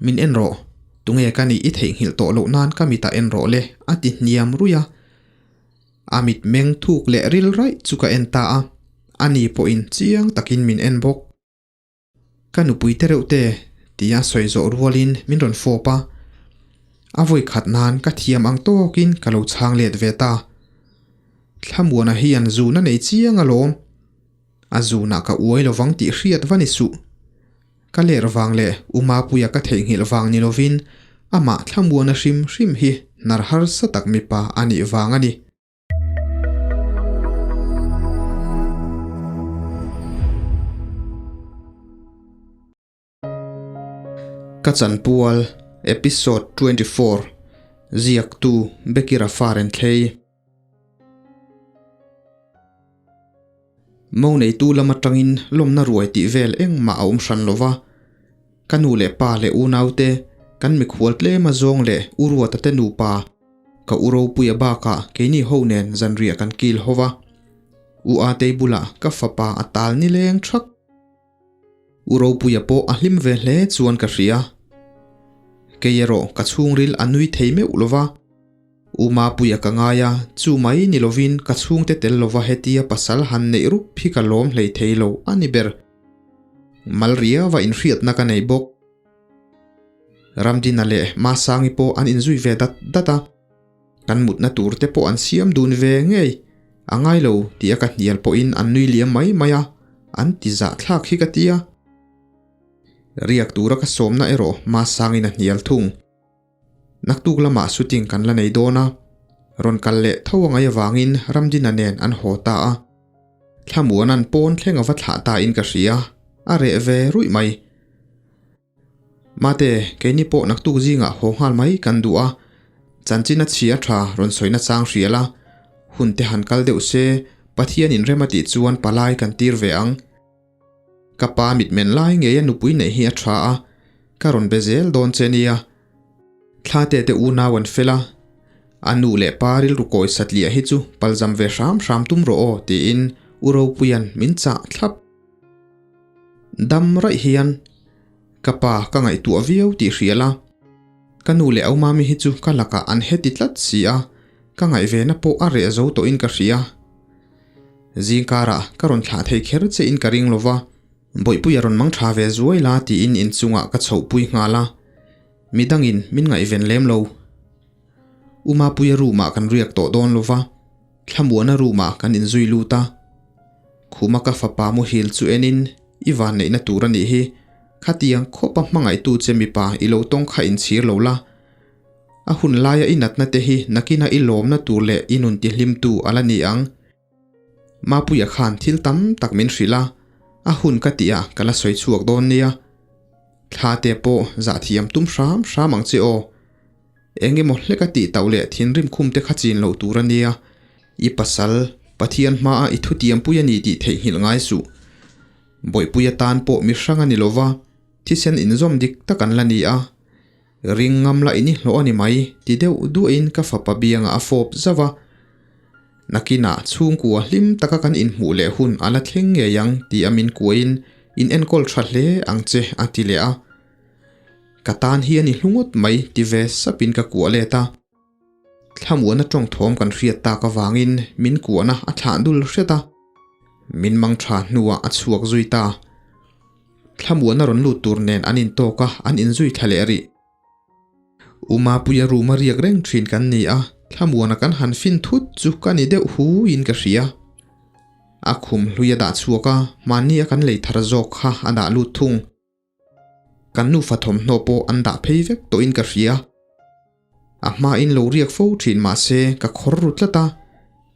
Min en rawh, tunge ka nih i theihnghilh tawh loh nan ka mitah en rawh le, a ti hniam ruih a. A mitmeng thuk leh ril raih chu ka en ta a, ani pawhin chiang takin min en bawk. Ka nupui te reuh te, tia sawi zawh rualin min rawn fawp a. A vawi khat nan ka thiam ang tawkin ka lo chhang let ve ta. Thlamuana hian zun a nei chiang alawm. A zunah ka uai lovang tih hriat va ni suh. Ka ler vang leh U Mapuia ka theihnghilh vang ni lovin amah thlamuana hrim hrim hi hnar harsa tak mipa a nih vang a ni. Ka chanpual Episode 24 Ziaktu Becky Rafaren Thlei. Mo neitu lam atangin lawmna ruai tih vel engmah a awm hran lo va, ka nu leh pa leh unaute, kan mikhual tlem a zawng leh u Ruata te nupa, ka u Ropuia bakah keini ho nen zanriah kan kil ho va. U Atei bulah ka fapa a tal nileng thak. U Ropuia pawh a hlim ve hle chuan ka hria. Kei erawh ka chhungril a nui thei meuh lo va. U Mapuia ka ngai a, chu mai ni lovin ka chhungte tel lova hetia pasal han neih rup hi ka lawm hlei thei lo a ni ber. Mal riauva inhriatna ka nei bawk. Ramdina leh Masangi pawh an inzui ve dat dat a. Kan mutna tur te pawh an siam dun ve ngei a ngai lo tih a ka hnial pawhin an nui liam mai mai a, an ti zah thlak hi ka ti a. Riak tura ka sawmna erawh Masangin a hnial thung. Naktuk lamah shooting kan la nei dawn a, rawn kal leh tho a ngaih avangin Ramdina nen an haw ta a. Thlamuana'n pawn thleng a va thlah ta in ka hria, a reh ve ruih mai. Mate, keini pawh naktuk zingah haw nghal mai kan duh a, chanchin a chhi a tha rawn sawina chang hria la, hun te han kal deuh se, Pathian in rem a tih chuan palai kan tir ve ang. Ka pa mitmen lai ngei a nupui neih hi a tha a, ka rawn be zel dawn che nia. Thlate te unau an fel a, a nu leh pa rilru kawi satliah hi chu palzam ve hram hram tum rawh aw tiin U Ropuia'n min chah thlap. Dam raih hian ka pa ka ngaihtuah viau tih hria la, ka nu leh Aumami hi chu ka lakah an heti tlat si a, ka ngaihvena pawh a reh zo tawhin ka hria. Zingkarah ka rawn thlah thei kher che in ka ring lo va, Bawihpuia rawn mang tha ve zuai la tiin inchungah ka chhohpui nghal a, midangin min ngaihven lem lo. U Mapuia room ah kan riak tawh dawn lo va, Thlamuana room ah kan inzui lut a. Khuma ka fapa muhil chu enin i vanneihna tur a nih hi, khatiang khawpa hmangaihtu che mipa i lo tawng kha inchhir lo la. A hun laia i natna te hi nakina i lawmna tur leh i nun tihlimtu a la ni ang. Mapuia khan thil tam tak min hrilh a, a hun ka tih ah ka la sawi chhuak dawn nia. Thla te pawh zahthiam tum hram hram ang che aw. Eng emaw hlek a tih tauh leh thinrim khum te kha chin loh tur a nia. I pasal, Pathian hmaa i thutiampui a ni tih theihnghilh ngai suh. Bawihpui atan pawh mi hrang a ni lova, thisen inzawm dik tak an la ni a. Ring ngam lah in i hlawh a ni mai, ti deuh duahin ka fapa biangah a fawp zauh a. Nakinah chhungkua hlim taka kan inhmuh leh hun a la thleng ngei ang ti a min kuahin in enkawl tha hle ang che a ti leh a. Ka tan hian i hlu ngawt mai ti ve sapin ka kuah let a. Thlamuana tawng thawm kan hriat tak avangin min kuahna a thlah dul hret a. Min mang tha hnuah a chhuak zui ta. Thlamuana rawn lut tur nen an intawk a, an inzui thla leh rih. U Mapuia room a riak reng thin kan ni a, Thlamuana kan han fin thut chu ka ni deuh hu in ka hria. A khum hlui a dah chhuak a, mahni a kan lei thar zawk kha a dah lut thung. Kan nufa thawmhnaw pawh an dah phei vek tawhin ka hria. A hmain lo riak fo thin mahse ka khawr ru tlat a,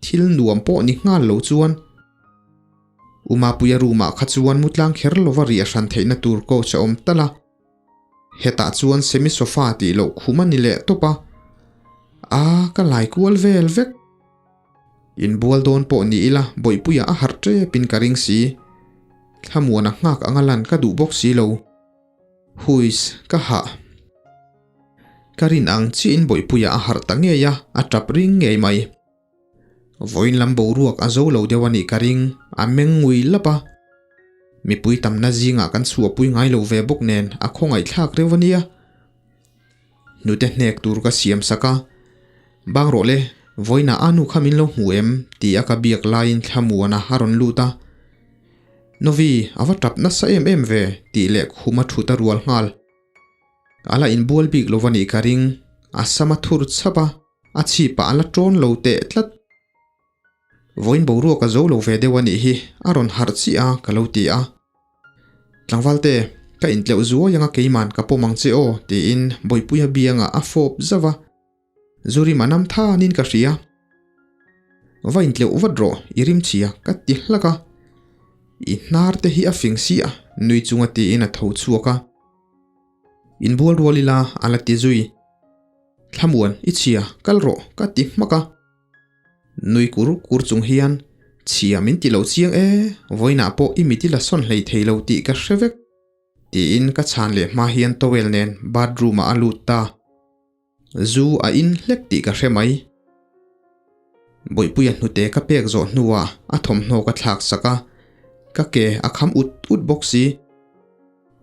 thil nuam pawh ni nghal lo chuan. U Mapuia room ah kha chuan mutlang kher lova riah hran theihna tur couch a awm tal a. Hetah chuan semi sofa tih loh khum a ni leh tawp a. A ka lai kual vel vek. Inbual dawn pawh ni ila Bawihpuia a harh tep in ka ring si. Thlamuana nghak anga lan ka duh bawk si lo. Huiss, ka hah. Ka rin ang chiah in Bawihpuia a harh ta ngei a, a tap ring ngei mai. Vawiin lam boruak a zo lo deuh a nih ka ring, a meng ngui lap a. Mipui tamna zingah kan chhuahpui ngai lo ve bawk nen a khawngaihthlak reuh a nia. Hnute hnek tur ka siam sak a, Bang rawh le, vawiinah a nu kha min lo hmu em? ti a ka biak laiin Thlamuana a rawn lut a. Novi, a va tap nasa em em ve, tih leh khum a thut a rual nghal. A la inbual bik lo va nih ka ring, a sam a thur chhap a, a chhipah a la tawn lo teh tlat. Vawiin boruak a zo lo ve deuh a nih hi, a rawn harh chiah a, ka lo ti a. Tlangvalte, ka intleuh zuai anga keiman ka pawm ang che aw, tiin Bawihpuia biangah a fawp zauh a. Zurim a nam thanin ka hria. Va intleuh vat rawh, i rim chhia, ka ti hlak a. I hnar te hi a fing si a, nui chunga tiin a tho chhuak a. Inbual rual ila, a la ti zui. Thlamuan, i chhia, kal rawh, ka ti hmak a. Nui kur kur chung hian, Chhia min ti lo chiang e, vawiinah pawh i mit i la sawn hlei thei lo tih ka hre vek, tiin ka chhan leh hma hian towel nen bathroom ah a lut ta. Zu a in hlek tih ka hre mai. Bawihpuia hnute ka pek zawh hnuah a thawmhnaw ka thlak sak a, ka ke a kham ut ut bawk si.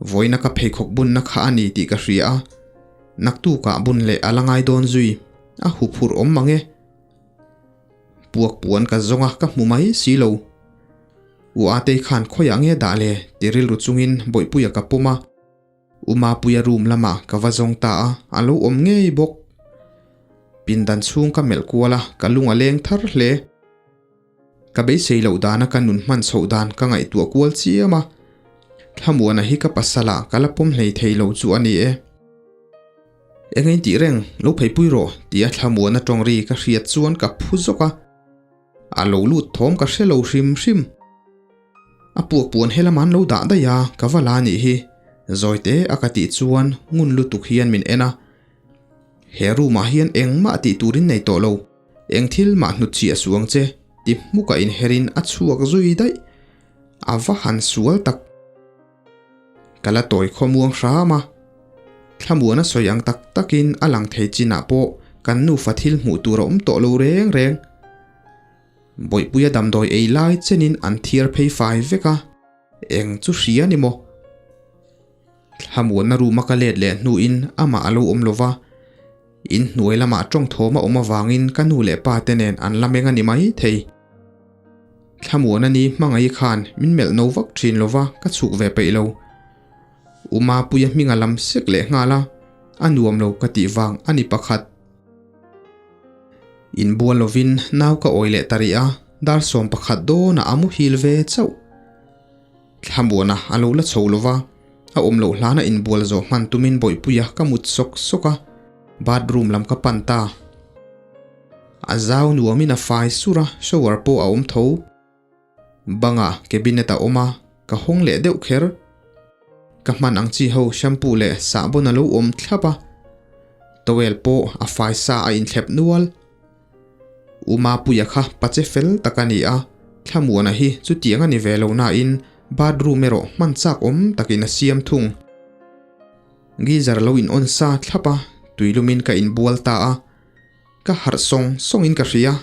Vawiina ka pheikhawk bunna kha a ni tih ka hria a, naktukah bun leh a la ngai dawn zui, a huphurh awm mang e. Puak puan ka zawng a, ka hmu mai si lo. U Atei khan khawiah nge dah le ti rilru chungin Bawihpuia ka pawm a, U Mapuia room lamah ka va zawng ta a, a lo awm ngei bawk. Pindan chhung ka melh kual a, ka lung a leng thar hle. Ka beisei loh dana ka nun hman chhoh dan ka ngaihtuah kual chiam a, Thlamuana hi ka pasal ah ka la pawm hlei thei lo chu a ni e. Eng in tih reng, lo pheipui rawh tia Thlamuana tawng ri ka hriat chuan ka phu zawk a, a lo lut thawm ka hre lo hrim hrim. A puak puan he lam an lo dah daih a, ka va la nih hi, zawi te a ka tih chuan ngun lutuk hian min en a. He room ah hian engmah tih turin nei tawh lo. Eng thil mah hnut chhiah suh ang che, ti hmukah inherin a chhuak zui daih. A va han sual tak. Ka la tawi khawmuang hram a. Thlamuan a sawi ang tak takin a lang thei chinah pawh kan nufa thil hmuh tur a awm tawh lo reng reng. Bawihpuia damdawi ei lai chenin an thiar phei fai vek a, eng chu hria ni maw? Thlamuanna room a ka let leh hnuin amah a lo awm lo va, in hnuai lamah tawng thawm a awm avangin ka nu leh pa te nen an la meng a ni mai thei. Thlamuana ni hmangaih khan min melh no vak thin lo va, ka chhuk ve peih lo. U Mapuia hming a lam sek leh nghal a, a nuam lo ka tih vang a ni pakhat. Inbual lovin nau ka awi leh ta rih a, dar 11 dawnah a muhil ve chauh. Thlamuana a lo la chho lo va, a awm loh hlana inbual zawh hman tumin Bawihpuia ka mut sawk sawk a, bathroom lam ka pan ta. A zau nuamin a fai sur a, shower pawh a awm tho. Bangah cabinet a awm a, ka hawng leh deuh kher. Ka hman ang chi ho shampoo leh sahbawn a lo awm thlap a, towel pawh a fai sa a inthlep nual. U Mapuia kha pache fel tak a ni a, Thlamuana hi chutiang a ni ve lo nain bathroom erawh hman chak awm takin a siam thung. Geyser lo in on sa thlap a, tuilumin ka inbual ta a, ka harh sawng sawngin ka hria.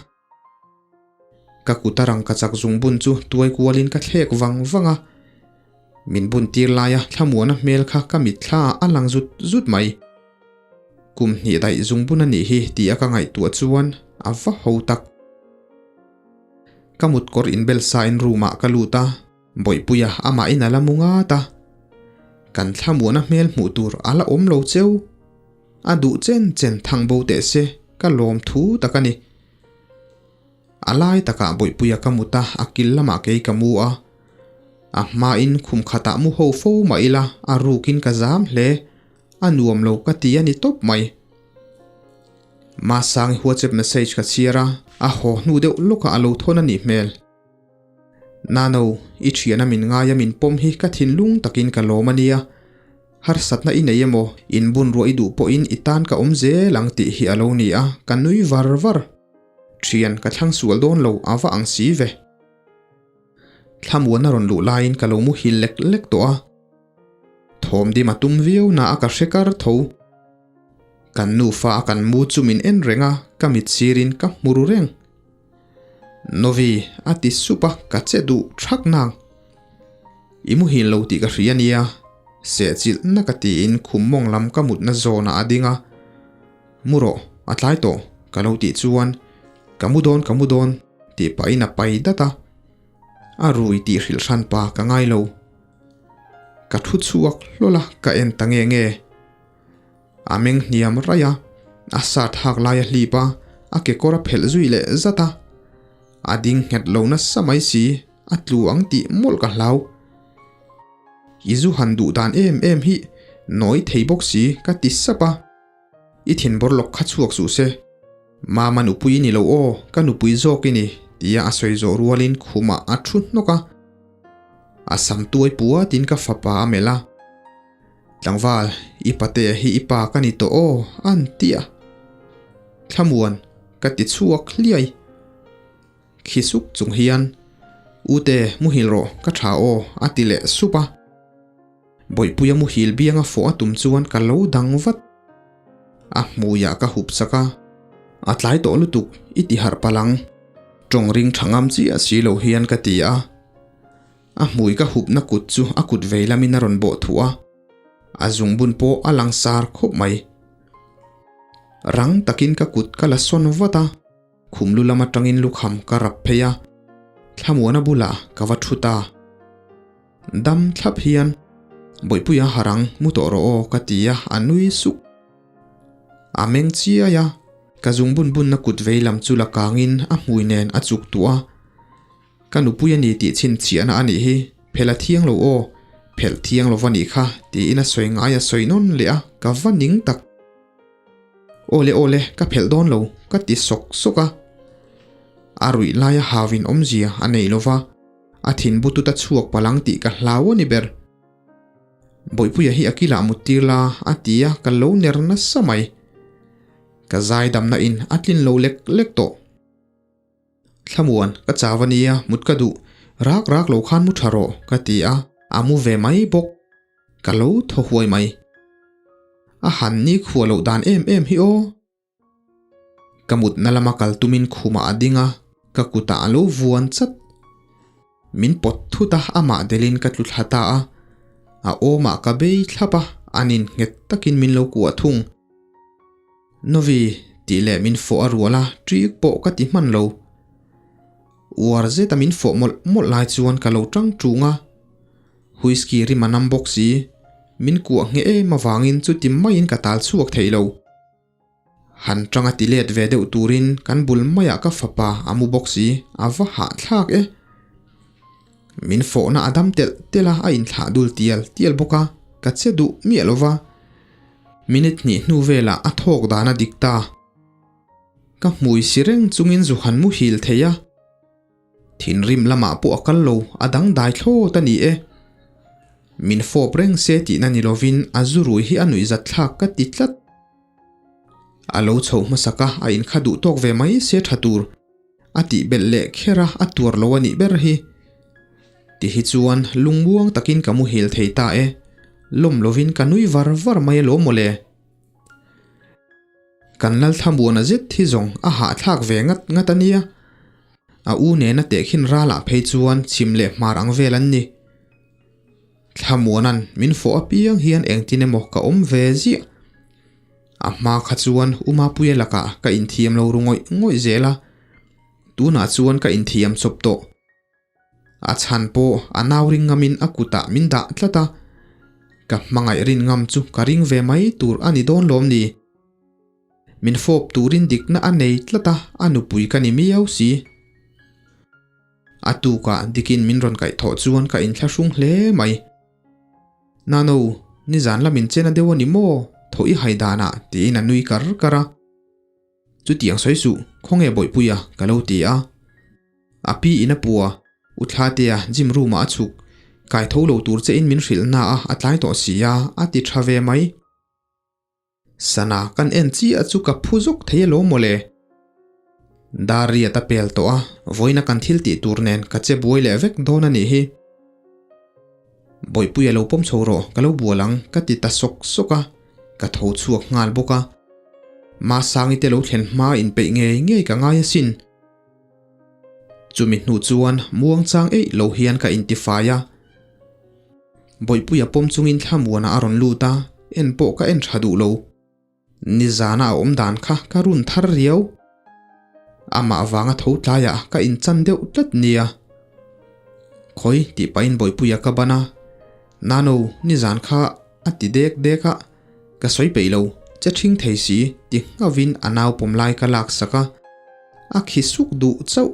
Ka kut a rangka chak zungbun chu tuai kualin ka thlek vang vang a, min bun tir laia Thlamuana hmel kha ka mitthla ah a lang zut zut mai. Kum hnih daih zungbun a nih hi tih a ka ngaihtuah chuan a va ho tak. Ka mutkawr inbel sain room ah ka lut a, Bawihpuia amahin a la mu ngat a. Kan thlamuana hmel hmuh tur a la awm lo cheu. A duh chen chen thang bo teh se ka lawm thu tak a ni. A lai takah Bawihpuia ka mut a, a kil lamah kei ka mu a. A hmain khum khatah mu ho fo mah ila a rukin ka zam hle. A nuam lo ka ti a ni tawp mai. Masangi WhatsApp message ka chhiar a, a haw hnu deuh lawkah a lo thawn a nih hmel. Nano, i thiana min ngaia min pawm hi ka thinlung takin ka lawm a nia. Harsatna i nei emaw, inbun ruah i duh pawhin i tan ka awm zel ang tih hi a lo ni a, ka nui var var. Thian ka thlang sual dawn lo a va ang si ve. Thlamuan a rawn luh laiin ka lo muhil lek lek tawh a. Thawm dim a tum viau na a ka hre kar tho. Kan nufa a kan mu chu min en reng a, ka mit sirin ka hmu ru reng. Novi, a ti sup a, ka che duh thak nang. I muhil lo tih ka hria nia, sehchilh na ka tiin khum mawng lam ka mutna zawnah a ding a. Mu rawh, a tlai tawh, ka lo tih chuan, Ka mu dawn, ka mu dawn, tih pahin a pai dat a. A rui tih hrilh hran pa ka ngai lo. Ka thu chhuak hlawl a, ka en ta nge nge. A meng hniam raih a, a shirt hak lai a hlip a, a kekawr a phelh zui leh zat a. A ding nghet lo nasa mai si, a tlu ang tih mawlh ka hlau. I zu han duh dan em em hi nawi thei bawk si ka ti sap a. I thin bawr lawk kha chhuak suh se. Mama nupui i ni lo aw, ka nupui zawk i ni, tia a sawi zawh rualin khumah a thu hnawk a. A sam tuai puatin ka fapa a melh a. Tlangval, i patea hi i pa ka ni tawh aw, an ti a. Thlamuan, ka ti chhuak hliai. Khi suk chung hian, Ute, muhil rawh, ka tha aw, a ti leh sup a. Bawihpuia muhil bianga fawh a tum chuan ka lo dang vat. A hmuiah ka hup sak a, A tlai tawh lutuk, i ti harh palh ang. Tawng ring tha ngam chiah si lo hian ka ti a. A hmui ka hupna kut chu a kut vei lamin a rawn bawh thuh a, a zungbun pawh a langsar khawp mai. Rang takin ka kut ka la sawn vat a, khum lu lam atangin lukham ka rap phei a, thlamuana bulah ka va thu ta. Dam thlap hian, Bawihpuia harang mu tawh rawh aw ka ti a, a nui suk. A meng chiai a, ka zungbun bunna kut vei lam chu la kangin a hmui nen a chuk tuah a. Ka nupui a ni tih chhinchhiahna a nih hi, phelh a thiang lo aw, phelh thiang lo va nih kha tiin a sawi ngai a sawi nawn leh a, ka va ning tak. Aw le aw le, ka phelh dawn lo, ka ti sawk sawk a. A ruih laia hauin awmzia a nei lo va, a thin butut a chhuak palh ang tih ka hlau a ni ber. Bawihpuia hi a kilah mut tir la a ti a, ka lo ner nasa mai. Ka zaidamna in a tlin lo lek lek tawh. Thlamuan, ka chau a nia, mut ka duh. Rak rak lo khan mu tha rawh, ka ti a, a mu ve mai bawk. Ka lo thaw huai mai. A han ni khuah loh dan em em hi aw. Ka mutna lama kal tumin khumah a ding a, ka kutah a lo vuan chat. Min pawt thut a, amah delin ka tlu thla ta a. A awmah ka bei thlap a, anin nghet takin min lo kuah thung. Novi, tih leh min fawh a rual a, ṭik pawh ka ti hman lo. Uar zeta min fawh mawlh mawlh lai chuan ka lo ṭang ṭung a. Whisky rim a nam bawk si, min kuah ngheh em avangin chuti maiin ka tal chhuak thei lo. Han ṭang a ti let ve deuh turin kan bul maiah ka fapa a mu bawk si, a va hahthlak e. Min fawhna a dam telh telh a, a inthlah dul tial tial bawk a, ka che duh miah lo va. Minute hnih hnu velah a thawk dan a dik ta. Ka hmui si reng chungin zu han muhil thei a. Thinrim lamah pawh a kal lo, a dangdai thlawt a ni e. Min fawp reng se tihna ni lovin a zu rui hi a nuihzat thlak ka ti tlat. A lo chhoh hmasak a, a inkha duh tawk ve mai se tha tur. A tih belh leh kher a, a tuar lo a nih ber hi. Ti hi chuan lungmuang takin ka muhil thei ta e. Lawm lovin ka nui var var mai alawm mawle. Kan Lalthlamuana zet hi zawng a hahthlak ve ngat ngat a nia. A u nena tehkhin ralah phei chuan chhim leh hmar ang vel an ni. Thlamuana'n min fawh apiang hian engtin emaw ka awm ve ziah. A hma kha chuan U Mapuia lakah ka inthiam lo ru ngawih ngawih zel a, tunah chuan ka inthiam chawp tawh. A chhan pawh a nau ring ngamin a kutah min dah tlat a, ka hmangaih rin ngam chu ka ring ve mai tur a ni dawn lawm ni. Min fawp turin dikna a nei tlat a, a nupui ka ni miau si. A tukah dikin min rawn kaihthawh chuan ka inthlahrung hle mai. Nano, nizan lamin chena deuh a ni maw? Thaw i hai danah tiin a nui kar kar a. Chutiang sawi suh, khawnge Bawihpuia ka lo ti a. A pi in a pua, U Thlatea gym room ah a chhuk, kai tho lo tur che in min hrilh na a, a tlai tawh si a, a ti tha ve mai. Sana kan en chiah chu ka phu zawk thei alawm mawle. Dar riat a pel tawh a, vawiina kan thil tih tur nen ka che buai leh vek dawn a nih hi. Bawihpuia lo pawm chho rawh, ka lo bual ang ka ti ta sawk sawk a, ka tho chhuak nghal bawk a. Masangi te lo thlen hma inpeih ngei ngei ka ngai asin. Chumi hnu chuan muangchang eih lo hian ka intifai a. Bawihpuia pawm chungin thlamuanah a rawn lut a, en pawh ka en tha duh lo. Nizana a awm dan kha ka run thar riau. Amah vanga tho tlaiah ka inchan deuh tlat nia. Khawi tih pahin Bawihpuia ka ban a, Nano, nizan kha a ti dek dek a, ka sawi peih lo, che ṭhing thei si ti nghavin a nau pawm lai ka lak sak a, a khi suk duh chauh.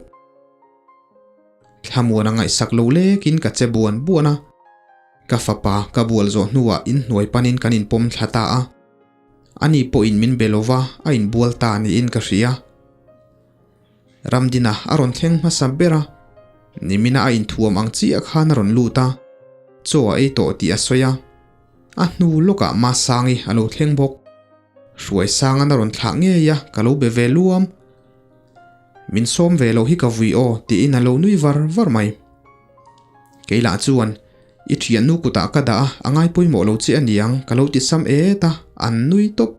Thlamuan a ngaihsak lo lekin ka che buan buan a, ka fapa ka bual zawh hnuah inhnuai panin kan inpawm thla ta a. Ani pawhin min be lova a inbual ta niin ka hria. Ramdina a rawn thleng hmasa ber a, nimina a inthuam ang chiah khan a rawn lut a, chaw a ei tawh tih a sawi a. A hnu lawkah Masangi a lo thleng bawk. Hruaisangan a rawn thlah ngei a, ka lo be ve luam. Min sawm ve loh hi ka vui aw tiin a lo nui var var mai. Kei lah chuan, I thiannu kutah ka dah a, a ngai pawimawh lo che a niang ka lo ti sam et a, an nui tawp.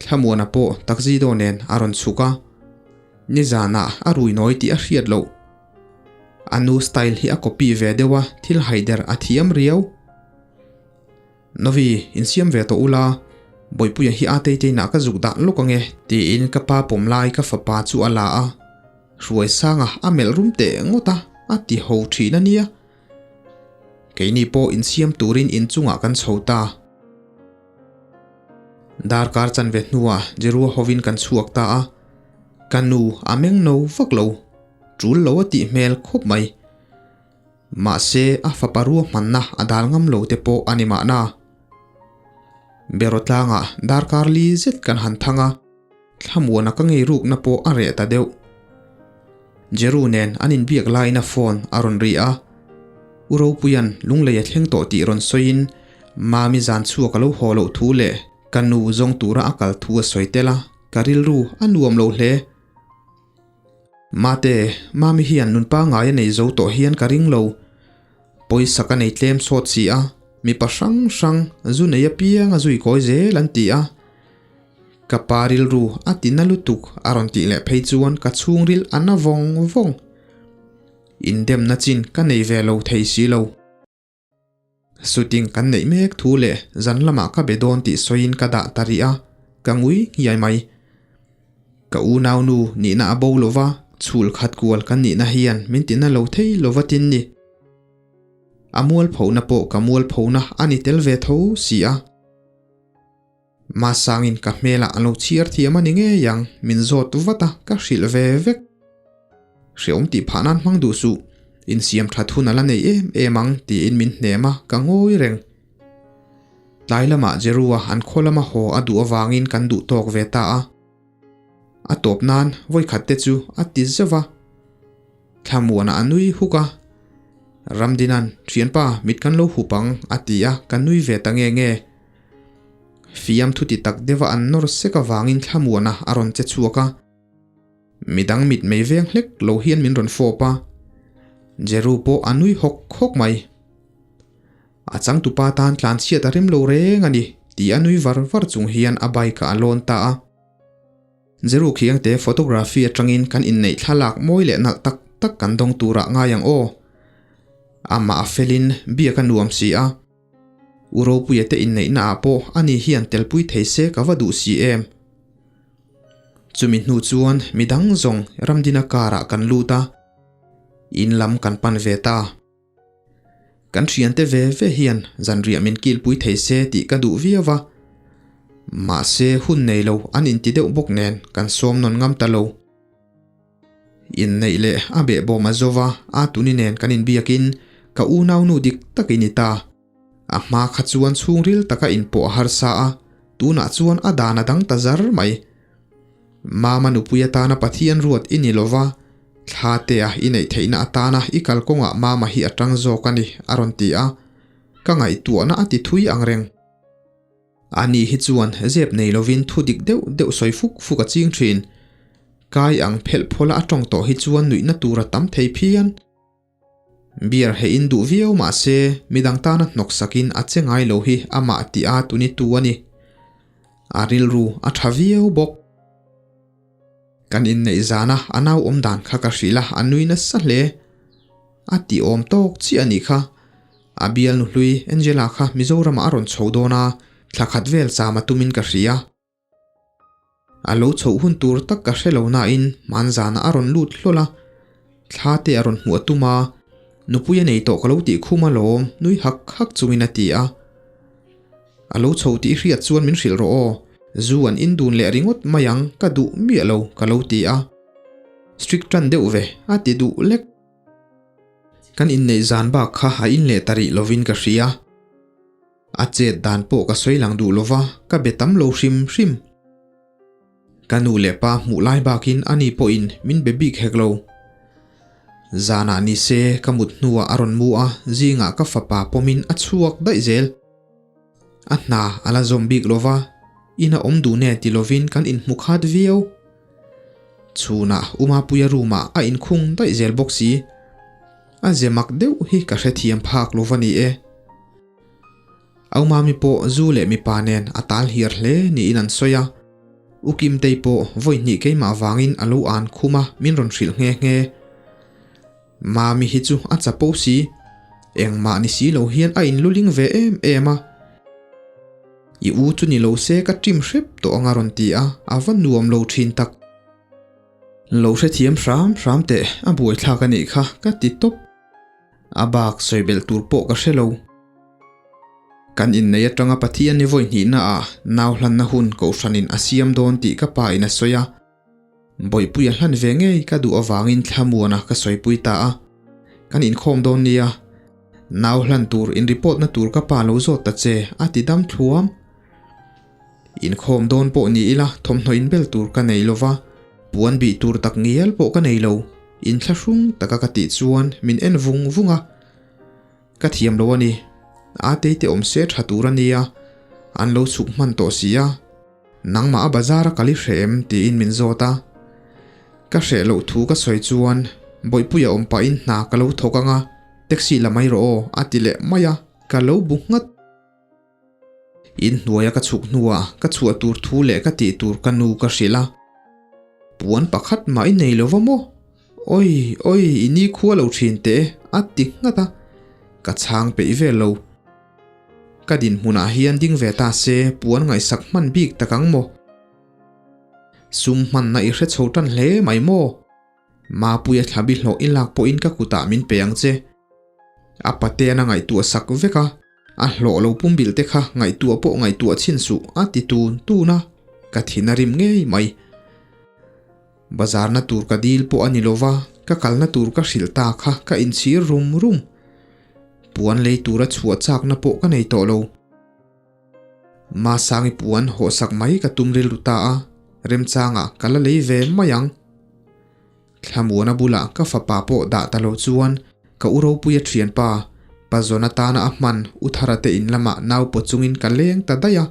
Thlamuana pawh taxi-do nen a rawn chhuk a, nizanah a rui nawi tih a hriat loh. A nu style hi a copy ve deuh a, thil haider a thiam riau. Novi, insiam ve tawh ula, Bawihpuia hi a teiteinah ka zuk dah lawk ange, tiin ka pa pawm lai ka fapa chu a la a. Hruaisanga a melh rum teh ngawt a, a ti ho thin a nia. Keini pawh insiam turin inchungah kan chho ta. Darkar chanve hnuah Jerua hovin kan chhuak ta a, ka nu a meng no vak lo, tul lo a tih hmel khawp mai. Mahse, a fapa ruahmanna a dal ngam lo te pawh a ni mahna. Beraw tlangah darkar li zet kan han thang a, thlamuana ka ngei rukna pawh a reh ta deuh. Jeru nen an inbiak laiin a phone a rawn ri a, U Ropuia'n Lunglei a thleng tawh tih rawn sawiin Mami zan chhuak a lo haw loh thu leh ka nu zawng tura a kal thu a sawi tel a, ka rilru a nuam lo hle. Mate, Mami hian nun pangngai a nei zo tawh hian ka ring lo. Pawisa ka nei tlem sawt si a, mipa hrang hrang zu nei apiang a zui kawi zel an ti a. Ka pa rilru a ti na lutuk a rawn tih leh phei chuan ka chhungril a na vawng vawng. Indemna chin ka nei ve lo thei si lo. Shooting kan neih mek thu leh zan lamah ka be dawn tih sawiin ka dah ta rih a, ka ngui nghiai mai. Ka unaunu nihna a bo lova, chhul khat kual kan nihna hian min tina lo thei lova tin ni. A mualphona pawh ka mualphona a ni tel ve tho si a. Masangin ka hmelah an lo chhiar thiam a ni ngei ang, min zawt vat a, ka hrilh ve vek. Hreawm tih phah nan hmang duh suh, insiam that hun a la nei em em ang tiin min hnem a, ka ngawi reng. Tlai lamah Jerua an khaw lama haw a duh avangin kan duh tawk ve ta a. A tawp nan vawikhat te chu a ti zeuh va. Thlamuanah a nui huk a, Ramdinan, Thianpa, mit kan lo hup ang, a ti a, ka nui ve ta nge nge. Fiam thuti tak deuha an nawr sek avangin thlamuana a rawn che chhuak a. Midang mit mei veng hlek lo hian min rawn fawp a, Jeru pawh a nui hawk hawk mai. A changtupa tan tlanchhiat a rem lo reng a ni, tih a nui var var chung hian a bike ah a lawn ta a. Jeru khiangte photography atangin kan inneih thlalak mawi leh nalh tak tak kan dawng turah ngai ang aw. Amah a felin biak a nuam si a. U Ropuia te inneihna ah pawh ani hian telpui thei se ka va duh si em. Chumi hnu chuan midang zawng Ramdina car ah kan lut a, in lam kan pan ve ta. Kan thiante ve ve hian zanriah min kilpui thei se tih ka duh viau a, mahse hun nei lo an inti deuh bawk nen kan sawm nawn ngam ta lo. Inneih leh a behbawm a zo va, a tuni nen kan inbiakin ka unaunu dik tak i ni ta. A hma kha chuan chhungril taka inpawh a harsa a, tunah chuan a dan a dang ta zar mai. Mama nupui atana Pathian ruat i ni lova, thla tea i neih theihna atana i kalkawngah Mama hi a tang zawk a ni, a rawn ti a, ka ngaihtuahna a ti thui ang reng. Ani hi chuan zep nei lovin thu dik deuh deuh sawi fuk fuk a ching thin. Kai ang phelh phawla a tawng tawh hi chuan nuihna tur a tam thei phian. Beer heh in duh viau mah se midang tana hnawk sakin a che ngai lo hi amah tih a tuni tu a ni. A rilru a tha viau bawk. Kan inneih zana a nau awm dan kha ka hrilh a, a nui nasa hle. A tih awm tawk chiah a nih kha. A bialnu hlui Angela kha Mizoramah a rawn chho dawn a. Thla khat vel cham a tumin ka hria. A lo chhoh hun tur tak ka hre lo nain hmanzanah a rawn lut hlawl a, thla te a rawn hmuh a tum a, nupui a nei tawh ka lo tih khum alawm nui hak hak chungin a ti a. A lo chho tih hriat chuan min hrilh rawh aw, zu an in dun leh ringawt mai ang ka duh miah lo ka lo ti a. Strict tan deuh ve a ti duh lek. Kan inneih zan bak kha a in leh ta rih lovin ka hria. A chet dan pawh ka sawi lang duh lova, ka be tam lo hrim hrim. Ka nu leh pa hmuh lai bakin ani pawhin min be bik hek lo. Zanah ni se ka mut hnuah a rawn mu a, zingah ka fapa pawmin a chhuak daih zel. A hna a la zawm bik lova, in a awm duh nen ti lovin kan inhmu khat viau. Chhunah U Mapuia room-ah a inkhung daih zel bawk si. A ze mak deuh hi ka hrethiam phak lo va ni e. Au Mami pawh zu leh mipa nen a tal hiar hle niin an sawi a. U Kimtei pawh vawi hnih keimah vangin a lo an khum a min rawn hrilh nghe nghe. Mami hi chu a chapo si. Engmah ni si lo hian a inluling ve em em a. I u chu ni lo se ka ṭim hrep tawh ang a rawn ti a, a va nuam lo ṭhin tak. Lo hrethiam hram hram teh, a buaithlak a nih kha ka ti tawp. A bak sawi belh tur pawh ka hre lo. Kan innei atanga Pathian ni vawi hnihna ah nau hlanna hun kohhranin a siam dawn tih ka pa in a sawi a. Bawihpui a hlan ve ngei ka duh avangin thlamuana ka sawipui ta a. Kan inkhawm dawn nia, nau hlan tur in report na tur ka pa lo zawt ta che a ti dam thluam. Inkhawm dawn pawh ni ila thawmhnaw inbel tur ka nei lova, puan bih tur tak ngial pawh ka nei lo, inthlahrung taka ka tih chuan min en vung vung a. Ka thiam lo a ni, Atei te awm se tha tur a nia, an lo chhuk hman tawh si a, nangmah a bazar a kal i hreh em tiin min zawt a. Ka hreh loh thu ka sawi chuan Bawihpuia awm pahin hna ka lo thawk ang a, taxi la mai rawh aw a ti leh mai a, ka lo bu nghat. In hnuaia ka chhuk hnuah ka chhuah tur thu leh ka tih tur ka nu ka hrilh a. Puan pakhat mah i nei lo va maw? Awi, awi, i ni khua lo thin teh e, a ti nghat a. Ka chhang peih vel lo. Ka dinhmunah hian ding ve ta se puan ngaihsak hman bik tak ang maw? Sum hmanna i hre chho tan hle mai maw? Mapuia thlabi hlawh i lak pawhin ka kutah min pe ang che. A patean a ngaihtuah sak vek a, a hlawh lo pumbilh te kha ngaihtuah pawh ngaihtuah chhin suh a ti tun tun a, ka thin a rim ngei mai. Bazarna tur ka dil pawh a ni lova, ka kalna tur ka hrilh ta kha ka inchhir rum rum. Puan lei tura chhuah chakna pawh ka nei tawh lo. Masangi puan hawhsak mai ka tum rilru ta a, remchangah ka la lei ve mai ang. Thlamuana bulah ka fapa pawh dah ta lo chuan ka u ropuia thianpa, pa zawn atana a hman U Thara te in lamah nau pawt chungin ka leng ta daih a.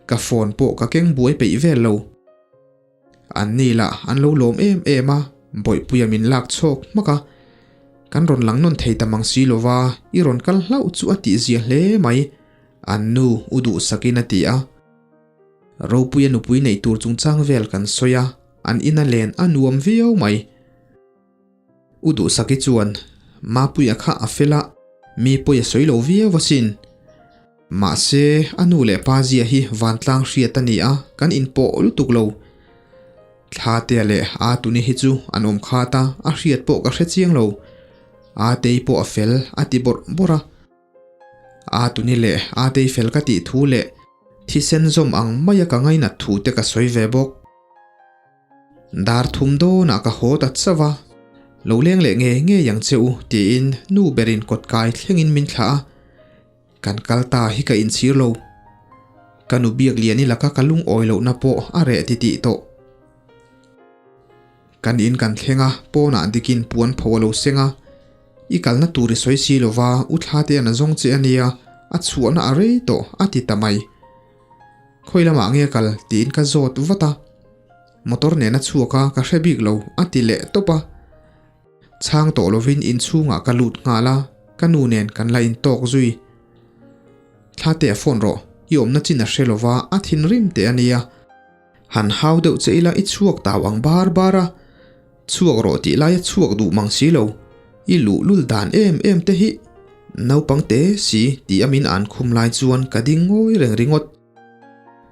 Ka phone pawh ka keng buai peih vel lo. An ni lah an lo lawm em em a, Bawihpuia min lak chhawk hmak a. Kan rawn lang nawn thei ta mang si lova, i rawn kal hlauh chu a tihzia hle mai, an nu u duhsakin a ti a. Ropuia nupui neih tur chungchang vel kan sawi a, an ina len a nuam viau mai. U Duhsaki chuan, Mapuia kha a fel a, mi pawi a sawi lo viau asin. Mahse, a nu leh pa zia hi vantlang hriat a ni a, kan inpawh lutuk lo. Thlatea leh Atuni hi chu an awm khat a, a hriat pawh ka hre chiang lo. Atei pawh a fel, a ti bawrh bawrh a. Atuni leh Atei fel ka tih thu leh thisen zawm ang maia ka ngainat thu te ka sawi ve bawk. Dar thum dawnah ka haw ta chauh a, lo leng leh ngei ngei ang che u tiin nu berin kawt kai thlengin min thlah a, kan kal ta hi ka inchhir lo. Ka nu biak lian i laka ka lungawi lohna pawh a reh titih tawh. Kan in kan thleng a, pawnah dikin puan pho a lo seng a, i kalna tur i sawi si lova u thla te an a zawng che a nia, a chhuahna a rei tawh a ti ta mai. Khawi lamah nge kal tiin ka zawt vat a, motor nen a chhuak a ka hre bik lo a ti leh tawp a. Chhang tawh lovin inchhungah ka lut nghal a, ka nu nen kan la intawk zui. Thla teh a phone rawh, i awmna chin a hre lova a thinrim teh a nia. Han hau deuh che ila i chhuak tau ang bar bar a, chhuak rawh tih laia chhuak duh mang si lo, i luh lul dan em em te hi. Naupang te si ti a min an khum lai chuan ka ding ngawi reng ringawt.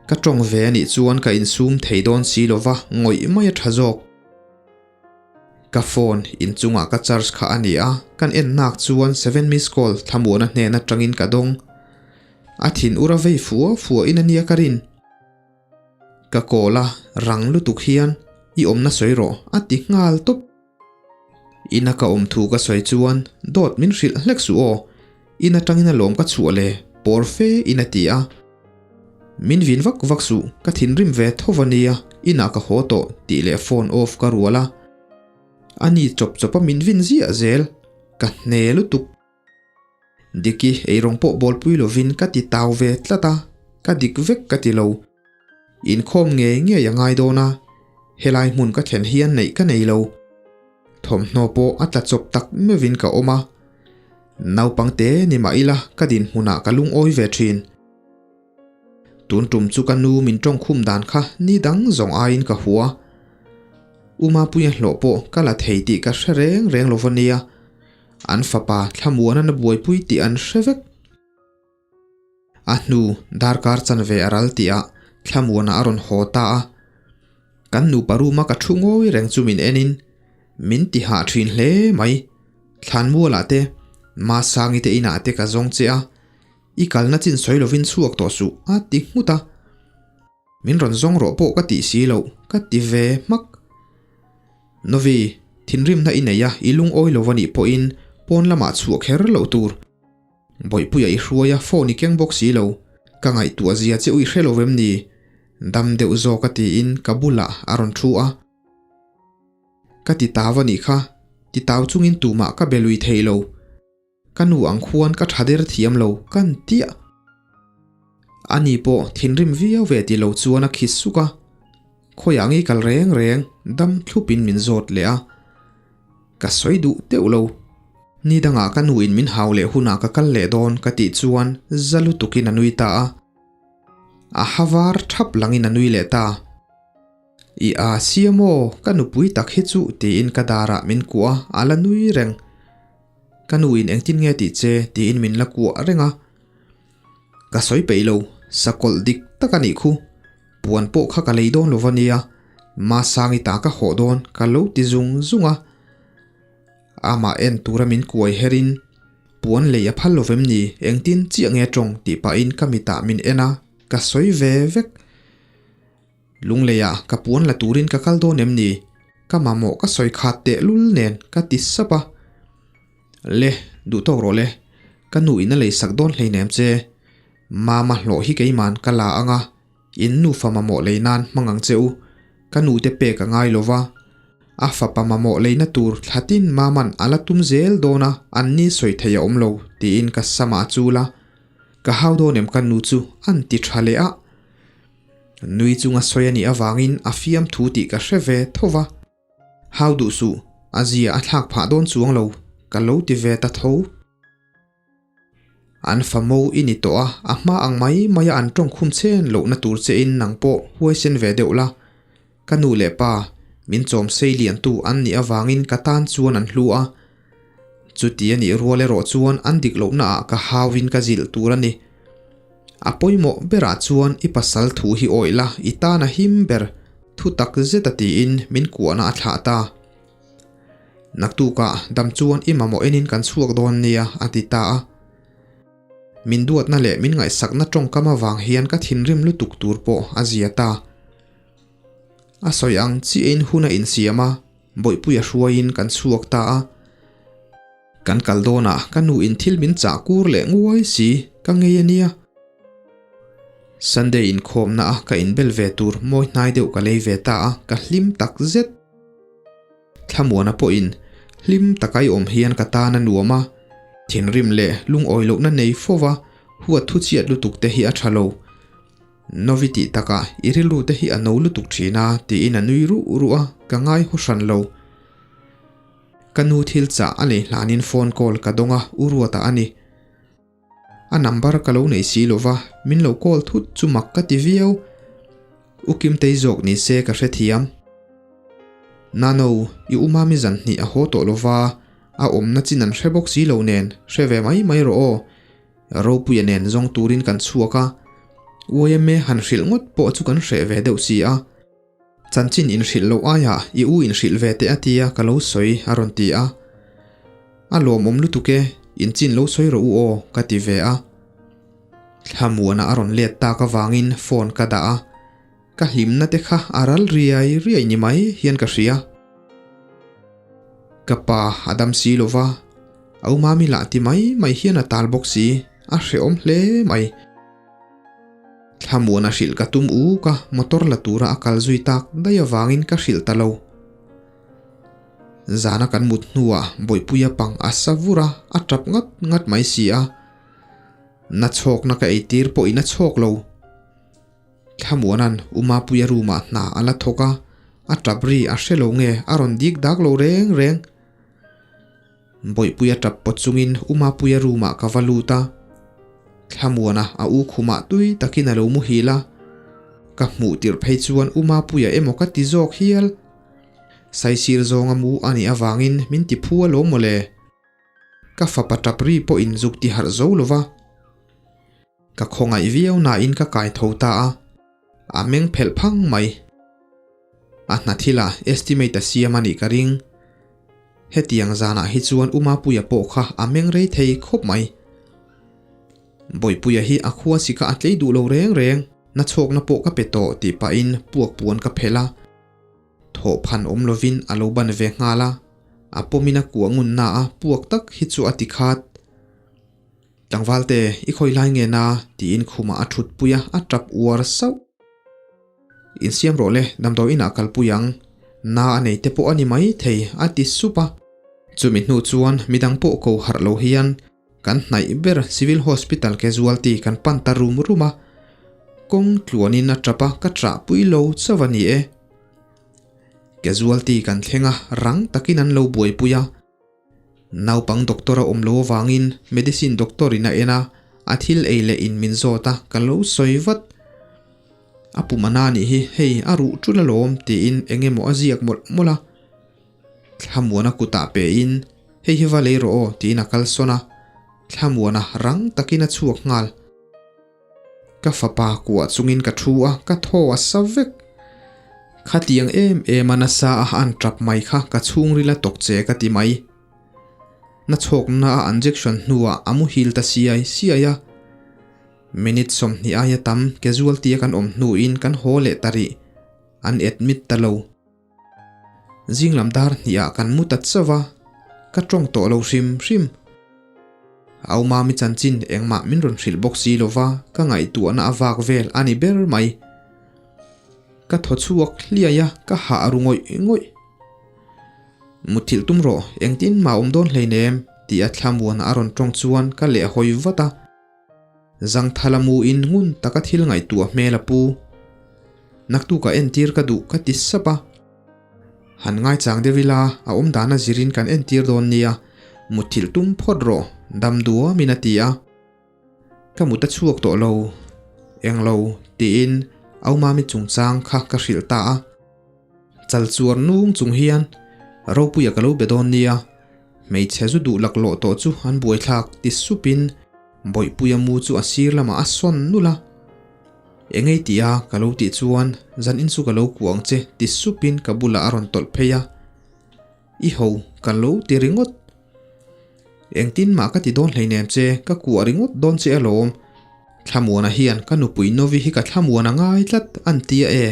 Ka tawng ve a nih chuan ka insum thei dawn si lova ngawih mai a tha zawk. Ka phone inchungah ka charge kha a ni a, kan en nak chuan seven miss call thlamuahna hnen atangin ka dawng. A thin ur a vei fua fua in a nia ka rin. Ka call a, rang lutuk hian i awmna sawi rawh a ti nghal tawp. Ina ka awm thu ka sawi chuan dawt min hrilh hlek suh aw, in atangin a lawm ka chhuah le pawr fe in a ti a. Min vin vak vak suh, ka thinrim ve tho va nia, inah ka haw tawh tih leh phone off ka rual a. A ni chawp chawp a min vin ziah zel, ka hne lutuk. Diki eirawng pawh bawlpui lovin ka ti tau ve tlat a, ka dik vek ka ti lo. Inkhawm ngei ngei a ngai dawn a, helai hmun ka thlen hian neih ka nei lo. Thawmhnaw pawh a tla chawp tak meuhin ka awm a, naupang te ni mah ila ka dinhmunah ka lungawi ve thin. Tun tum chu ka nu min tawngkhum dan kha ni dang zawng aiin ka hua. U Mapuia hlawh pawh ka la thei tih ka hre reng reng lo va nia. An fapa thlamuan an a buaipui tih an hre vek. A hnu darkar chanve a ral tihah thlamuana a rawn haw ta a. Kan nupa room a ka thu ngawi reng chu min enin min ti hah thin hle mai. Thlanmualah te, Masangi te inah te ka zawng che a, i kalna chin sawi lovin chhuak tawh suh a ti nghut a. Min rawn zawng rawh pawh ka tih si loh, ka ti ve hmak. Novi, thinrimna i nei a, i lungawi lo a nih pawhin pawn lamah chhuah kher loh tur. Bawihpuia i hruai a, phone i keng bawk si lo. Ka ngaihtuah zia che u i hre lo vem ni? Dam deuh zawk a tiin ka bulah a rawn thu a. Ka ti tau a nih kha, ti tau chungin tumah ka be lui thei lo. Ka nu ang khuan ka tha der thiam lo, kan tiah. Ani pawh thinrim viau ve ti lo chuan a khi suk a. Khawiah ngei kal reng reng dam thlupin min zawt leh a. Ka sawi duh teuh lo. Ni dangah ka nuin min hau leh hunah ka kal leh dawn ka tih chuan za lutukin a nui ta a. A ha var thap langin a nui leh ta. I a sia maw ka nupui tak hi chu tiin ka darah min kuah a, a la nui reng. Ka nuin engtin nge tih che tiin min la kuah reng a. Ka sawi peih lo, sakawlh dik tak a nih khu. Puan pawh kha ka lei dawn lo va nia, Masangi ta ka hawh dawn ka lo ti zung zung a. Amah en tura min kuai herin, Puan lei a phal lo vem ni, engtin chiah nge tawng tih pahin ka mitah min en a, ka sawi ve vek. Lungleiah ka puan la turin ka kal dawn em ni? Ka mamawh ka sawi khat tehlul nen ka ti sap a. Le, duh tawk rawh le. Ka nu in a lei sak dawn hleinem che. Mama hlawh hi keiman ka la ang a, in nufa mamawh lei nan hmang ang che u. Ka nu te pek a ngai lo va. A fapa mamawh leina tur thlatin Maman a la tum zel dawn a, an ni sawi thei a awm lo, tiin ka samah a chul a. Ka hau dawn em ka nu chu an ti tha leh a. Nui chunga sawi a nih avangin a fiamthu tih ka hre ve tho va. Hau duh suh, a zia a thlak phah dawn chuang lo, ka lo ti ve ta tho. An fa mo i ni tawh a, a hma ang mai maia an tawngkhum chen lohna tur chein nang pawh huaisen ve deuh la. Ka nu leh pa, min chawm sei liantu an nih avangin ka tan chuan an hlu a. Chuti a nih rual erawh chuan an dik lohnaah ka hauin ka zilh tur a ni. A pawimawh berah chuan i pasal thu hi awih la, i tan a him ber, thu tak zet a tiin min kuahna a thlah ta. Naktukah dam chuan i mamawh enin kan chhuak dawn nia a ti ta a. Min duatna leh min ngaihsakna tawngkam avang hian ka thinrim lutuk tur pawh a zia ta. A sawi ang chiahin hun a insiam a, Bawihpuia hruaiin kan chhuak ta a. Kan kal dawnah ka nu in thil min chah kur leh nguai si ka ngei a nia. Sunday inkhawmna a ka inbel ve tur mawi hnai deuh ka lei ve ta a, ka hlim tak zet. Thlamuana pawhin hlim taka i awm hian ka tan a nuam a, thinrim leh lungawi lohna nei fova huat thu chhiat lutuk te hi a tha lo. Novi tih takah i rilru te hi a no lutuk thin a tiin a nui ruh ruh a, ka ngai haw hran lo. Ka nu thil chah a nei hlanin phone call ka dawng a, u Ruata a ni. A number ka lo nei si lova, min lo call thut chu mak ka ti viau. U Kimtei zawk ni se ka hrethiam. Nano, i u Mami zan hnih a haw tawh lova, A awmna chin an hre bawk si lo nen, hre ve mai mai rawh aw. Ropuia nen zawng turin kan chhuak a, YMA han hrilh ngawt pawh chu kan hreh ve deuh si a. Chanchin inhrilh loh aiah i u inhrilh ve teh a tia ka lo sawi a rawn ti a. A lawmawm lutuk e, inchin lo sawi rawh u aw ka ti ve a. Thlamuana a rawn let tak avangin phone ka dah a, ka hlimna te kha a ral riai riai ni mai hian ka hria. Ka pa a dam si lo va, au mami lah ti mai mai hian a tal bawk si, a hrehawm hle mai. Thlamuana hrilh ka tum uk a, motor la tura a kal zui tak daih avangin ka hrilh ta lo. Zana kan mut hnuah Bawihpuia pang a sa vur a, a tap ngat ngat mai si a. Na chhawkna ka eitir pawhin a chhawk lo. Thlamuana'n U Mapuia room-ah hna a la thawk a, a tap ri a hre lo nge a rawn dik dak lo reng reng. Bawihpuia tap pawt chungin U Mapuia room-ah ka va lut a, Thlamuana a u khumah tui takin a lo muhil a, ka hmuh tirh phei chuan U Mapuia emaw ka ti zawk hial. Saisir zawnga mu a nih avangin min ti phu alawm mawle. Ka fapa tap ri pawhin zuk ti harh zo lova. Ka khawngaih viau nain ka kai tho ta a, a meng phelh phang mai. A hna thilah estimate a siam a nih ka ring. Hetiang zanah hi chuan U Mapuia pawh kha a meng rei thei khawp mai. Bawihpuia hi a khua sika a tlei duh lo reng reng, na chhawkna pawh ka pe tawh tih pahin puak puan ka phelh a. Thawh phan awm lovin a lo ban ve nghal a, a pawmin a kuah ngun na a puak tak hi chu a ti khat. Tlangvalte, i khawi lai nge na? tiin khumah a thut pui a, a tap uar sauh. Insiam rawh le, damdawi inah kalpui ang. Na a nei te pawh a ni mai thei, a ti sup a. Chumi hnu chuan midang pawh ko harh lo hian kan hnaih ber Civil Hospital casualty kan pan ta rum rum a. Kawng tluanin a tap a, ka ṭah pui lo chauh a ni e. Casualty kan thleng a, rang takin an lo buaipui a. Naupang doctor a awm lo avangin medicine doctor in a en a, a thil ei leh in min zawt a, ka lo sawi vat. A pum a na nih hi, hei a ruh tul alawm tiin eng emaw a ziak mawlh mawlh a. Thlamuana kutah pe in, hei hi va lei rawh aw tiin a kalsawn a, Thlamuana rang takin a chhuak nghal. Ka fapa kuah chungin ka thu a, ka thaw a sa vek. Khatiang em em a nasa a an tap mai kha ka chhungril a tawk che ka ti mai. Na chhawkna a injection hnuah a muhil ta siai siai a. Minute 20 aia tam casualty a kan awm hnuin kan haw leh ta rih. An admit ta lo. Zinglam dar hnihah kan mu ta chauh a, ka tawng tawh lo hrim hrim. Au Mami chanchin engmah min rawn hrilh bawk si lo va, ka ngaihtuahna a vak vel a ni ber mai. Ka thaw chhuak hliai a, ka hah ru ngawih ngawih. Mutthilh tum rawh, engtin mah awm dawn hleinem, tih a thlamuana a rawn tawng chuan ka lehhawi vat a. Zangthala mu in ngun taka thil ngaihtuah hmel a pu. Naktukah entir ka duh ka ti sap a. Han ngaichang deuh ila a awm dana zirin kan entir dawn nia, mutthilh tum phawt rawh, dam duamin a ti a. Ka mut a chhuak tawh lo, englo tiin Aumami chungchang kha ka hrilh ta a. Chal chuar nung chung hian Ropuia ka lo be dawn nia, hmeichhe zu duh laklawh tawh chu an buaithlak ti supin Bawihpuia mu chu a sir lamah a sawn nulh a. Engei tih a ka lo tih chuan zan in chu ka lo kuah ang che ti supin ka bulah a rawn tawlh phei a. I ho ka lo ti ringawt. Engtin mah ka ti dawn hleinem che, ka kuah ringawt dawn che alawm. Thlamuana hian ka nupui Novi hi ka thlamuan a ngai tlat an ti a e,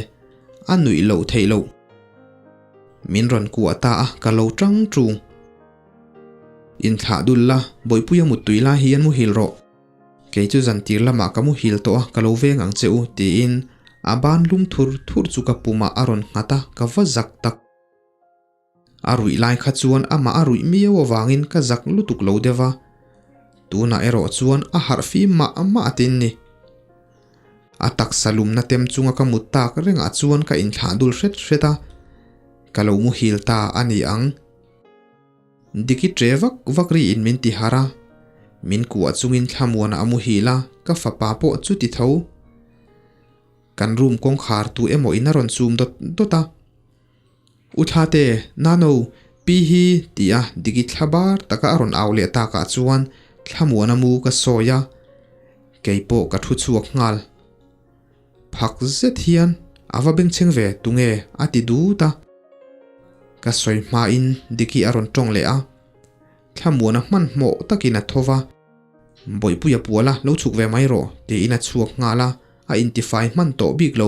a nuih loh theih loh. Min rawn kuah ta a, ka lo tang tung. Inthlah dul la, Bawihpuia muttui lai hian muhil rawh. Kei chu zantir lamah ka muhil tawh a, ka lo veng ang che u, tiin a ban lum thur thur chu ka pumah a rawn nghat a, ka va zak tak. A ruih lai kha chuan amah a ruih miau avangin ka zak lutuk lo deuh a, tunah erawh chuan a harh fim mah mah atin ni. A taksa lumna tem chunga ka mut tak rengah chuan ka inthlah dul hret hret a, ka lo muhil ta a ni ang. Diki tre vak vak riin min ti harh a, min kuah chungin thlamuanah a muhil a, ka fapa pawh chuti tho. Kan room kawngkhar tu emaw in a rawn chum dawt dawt a. U Thlate, Nano, Pi hi ti a Diki thla bar taka a rawn au leh takah chuan Thlamuana mu ka sawi a, kei pawh ka thu chhuak nghal. Phak zet hian a va bengchheng ve tunge a ti dut a. Ka sawi hmain Diki a rawn tawng leh a, Thlamuana hmanhmawh takin a tho va, Bawihpuia puala lo chhuk ve mai rawh tiin a chhuak nghal a, a intifai hman tawh bik lo.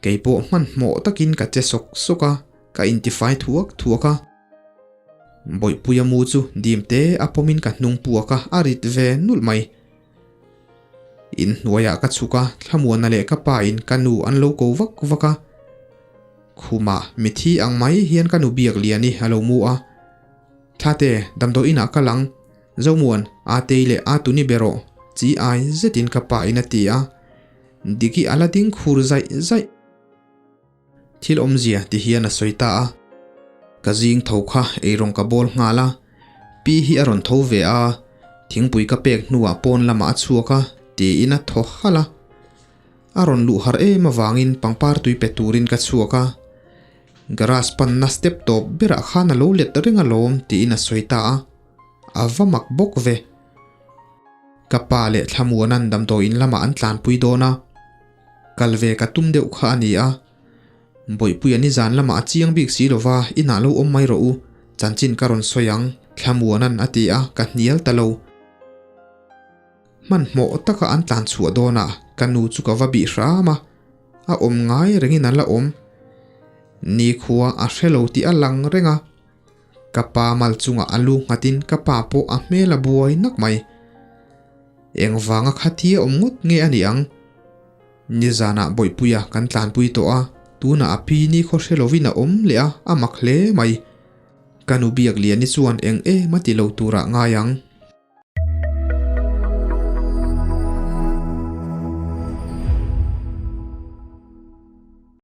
Kei pawh hmanhmawh takin ka che sawk sawk a, ka intifai thuak thuak a. Bawihpuia mu chu dim te a pawmin ka hnung puak a, a rit ve nulh mai. Inhnuaiah ka chhuk a, Thlamuana leh ka pa in ka nu an lo ko vak vak a. Khumah mithi ang mai hian ka nu biak lian i a lo mu a. Thlate, damdawi inah ka lang. Zomuan, Atei leh Atuni be rawh, chi ai zetin ka pa in a ti a. Diki a la ding khur zaih zaih. Thil awmzia ti hian a sawi ta a. Ka zing tho kha eirawng ka bawl nghal a, pi hi a rawn tho ve a, thingpui ka pek hnuah pawn lamah a chhuak a tiin a thaw halh a. A rawn luh har em avangin pangpar tui pe turin ka chhuak a, garage panna step tawp berah khan a lo let reng alawm tiin a sawi ta a, a va mak bawk ve. Ka pa leh Thlamuana'n damdawiin lamah an tlanpui dawn a. Kal ve ka tum deuh kha a ni a. Bawihpuia nizan lamah a chiang bik si lova inah lo awm mai rawh u, chanchin ka rawn sawi ang, Thlamuana'n a ti a, ka hnial ta lo. Hmanhmawh taka an tlan chhuah dawnah ka nu chu ka va bih hram a, a awm ngai rengin a la awm. Nikhua a hre lo tih a lang reng a. Ka pa mal chungah a lu nghatin ka pa pawh a hmel a buai nak mai. Engvanga khatia awm ngawt nge a nih ang? Nizanah Bawihpuia kan tlanpui tawh a, tunah a pi ni khaw hre lovin a awm leh a, a mak hle mai. Ka nu Biakliani chuan eng em a ti lo turah ngai ang.